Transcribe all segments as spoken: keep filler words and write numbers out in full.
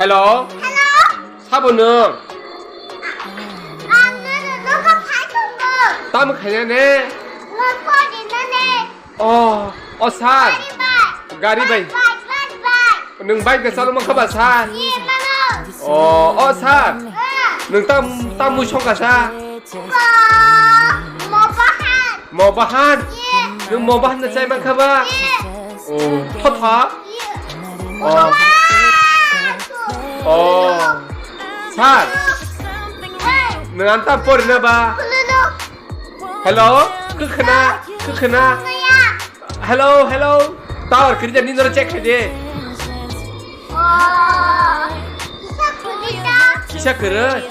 Hello? Hello? Sabo nwng? Ang nono nogo phai tongo. Tamo khaina ne? Nogo rinani. Oh, oh, sir. Gari bai. Gari bai. Bike, bike, bike, bike. Nwng bike da chalo mankha ba, sir? Ye, mano. Oh, oh, sir. Ah. Nwng tam, tam mui songkha sa? Ko, mo bahan. Mo bahan? Ye. Nwng mo bahan da chai mankha ba? Ye. Oh, thotha? Ye. Oh. Mo bahan. Oh. Sir. Hey. Nwng anta porina ba? Hello? Kwkhwna, kwkhwna. Hello, hello. Tower kwrwi da, nini oro check khai di. Kisa kwrwi?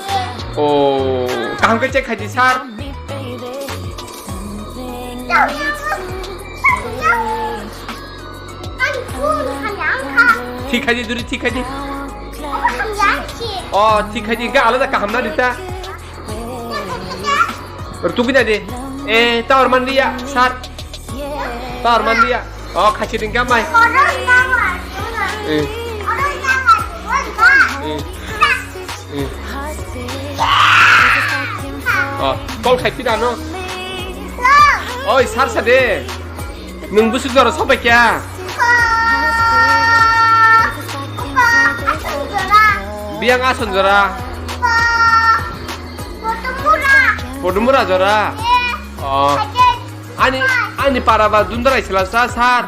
Oh, kaham khe check khai di, sir. Thik khai di, duri thik khai di. Oh, thik khai di, hwnkhe alada kaham na rita. Rw tugwi na di. Eh, tower man liya, sir. Tower man liya. Oh, khachi ring kamai. Eh. Eh. Eh. Oh, call khai phi da no. Oi, sir sa de. Nwng bwswk jora sopai kha? Biyang ason jora. Podumura jora. Oh. Ani, ani para ba Dundrai sila sa, sir.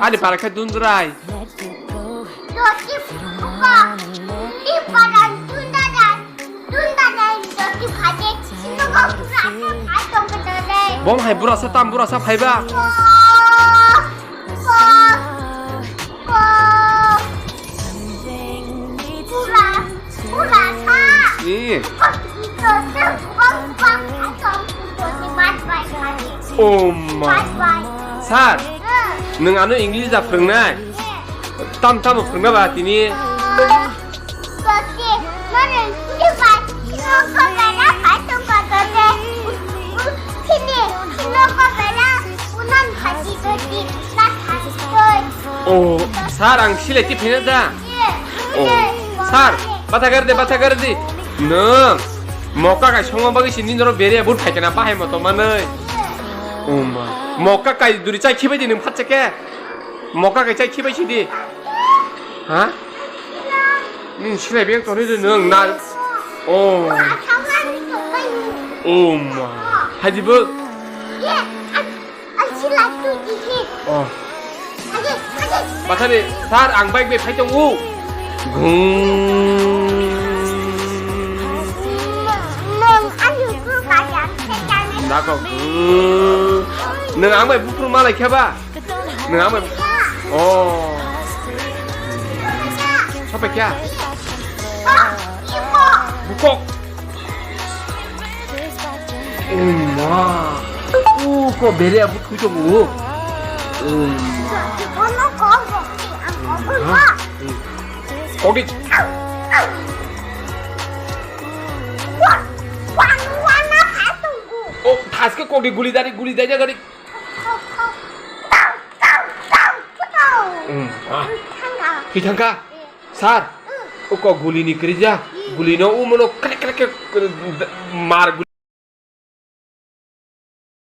Ani para khe Dundrai. Bom hai burasa tam burasa phaiba. Ni. Oh ma. Sir, nwng ano English da phwrwngnai? Tam tamo phwrwngna ba tini? Oh, sir, ang silai ti phina da. Oh, sir, batha gari de, batha gari de. Nwng mokka kai songma bagwi si nini oro bere bur phai kana bahai moto manwi. Oh ma. Mokka kai duri chai khibai di nwng phatsa khe. Mokka kai chai khibai si di. Ha? Nini silai beng tonwi de nwng na. Oh. Oh ma. Hai di bo. Oh. Bathari, sir, ang bike bai phai tongo. Gung. Nako. Gung. Nwng ang bai buphuru malai khe ba? Nwng ang bai. Oh. Sopai kha? Bukok. Uma. U ko bere abu thui to bu. Uma. Kogi. O, thaske kogi guli dari, guli dari gari. Uma. Thwi thangka. Sir, uko guli ni kwrwi ja, guli no u mono krek krek krek mar